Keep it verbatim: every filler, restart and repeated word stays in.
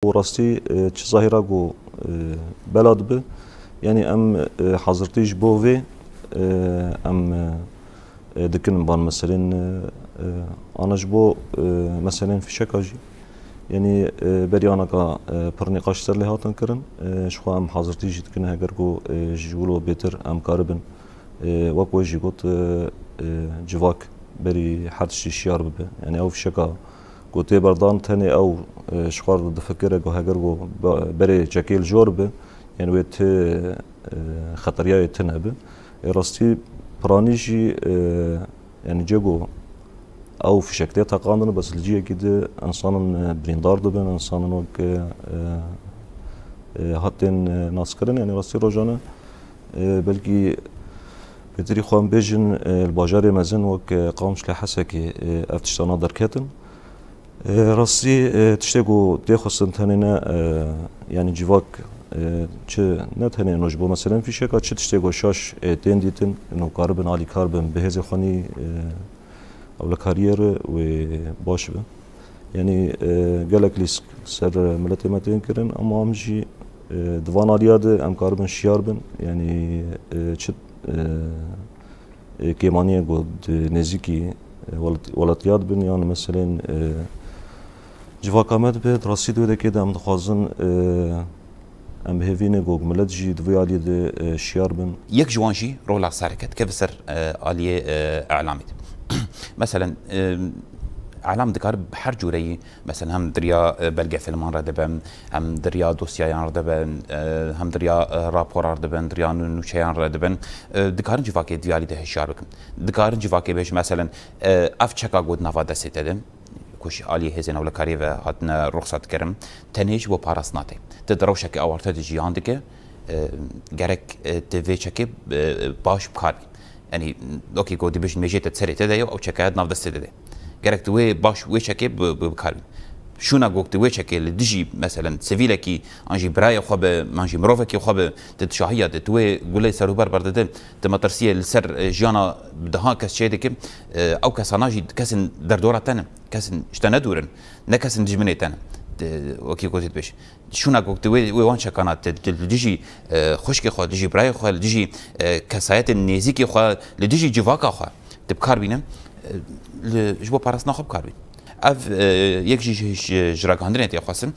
Û rastî, e, çi zahîra ku, e, bela dibe, yanî em, e, hazirtî ji bo vê, e, em, e, e, dikin ban meselên, e, e, ana ji bo, e, meselên fîşeka jî. Yanî, e, berî anaka, e, pir nîqaş ser lê hatin kirin. E, ji xwe em hazirtî jî dikin heger ku, e, ji wilo bêtir em karibin, e, wek we jî got, e, e, civak berî her tiştî şiyar bibe. Yanî ew fîşeka ku tê berdan tenê ew, e, ji xwe re difikire ku heger ku be-, berê çekê li jor be, yanî wê ti, e, xeteriyayê tune be. Ê rastî piranî jî, e, yanî cê ku ew fişek tê teqandin, bes li ciyekî di insanin, e, birîndar dibin, insanin wek, e, e, e, hat tên, e, naskirin, yanî rastî rojane, e, belkî bêtirî xwe em bêjin, e, li bajarê mezin wek, e, Qamişlo, Hesekê, e, ev tiştana derketin. E, rastî, e, tiştê ku tê xwestin tenê ne, e, yanî civak, e, çi ne tenê no ji bo meselên fîşeka, çi tiştê ku şaş, e, tên dîtin, no karibin alîkar bin, bi hêzê xwe nî, e, ewlekariyê re wê baş be. Yanî, e, gelek lîsk ser miletê me tên kirin, ama em jî, e, di van aliya de em karibin şiyar bin. Yanî, e, çi, e, e, kêmaniyê ku di nêzîkî, e, welat-, welatiya dibin yan meselên, e, civaka me dibe, di rastî di wê dekê de em dixwazin, e, em bi hêvî ne ku milet jî di vê aliyê de, e, şiyar bin. Yek ji wan jî rola sereke dike bi ser, e, aliyê, e, elamê de. Meselen, e, elam dikare bi her cûreyî, meselen hem di riya, e, belgefîlman re dibe, hem di riya dosyayan re dibe, e, hem di riya, e, raporan re dibe, di riya nû-, nûçeyan re dibe. E, dikarin civakê di vê alî de hişyar bikin. Dikarin civakê bêjin, meselen, e, ev çeka ku di nava destê te de, ku ji aliyê hêzên ewlekariyê ve hatine ruxsat kirin, tenê ji bo parastina te. Tu di rewşeke awarte de jiyan dike, e, gerek, e, tu vê çekê, e, baş bi kar bî. Yanî, wekî ku dibêjin mêjê te di serê te de ye û ew çeka ye di nav destê te de. Gerek tu wê baş, wê çekê bi, bi, bi kar bî. Şûna ku tu wê çekê li dijî, meselen, sivîlekî, an jî birayê xwe be, an jî mirovekî xwe be, tu di şahiya de, tu wê gulê serûber berdide, tu metirsiyê li ser, e, jiyana dehan kes çê dike, e, ew kesana jî kesên derdora te ne, kesên ji te ne dûr in, ne kesên dijminê te ne. Te, wekî ku tu dibêjî. Şûna ku tu wê, wê wan çekana te, tu li dijî, e, xwişkê xwe, li dijî birayê xwe, li dijî, e, kesayetên nêzîkê xwe, li dijî civaka xwe tu bi kar bîne, e, li, ji bo parastina xwe bi kar bîn. Ev, e, yek jî ji, ji, ji ragihandinê tê xwestin.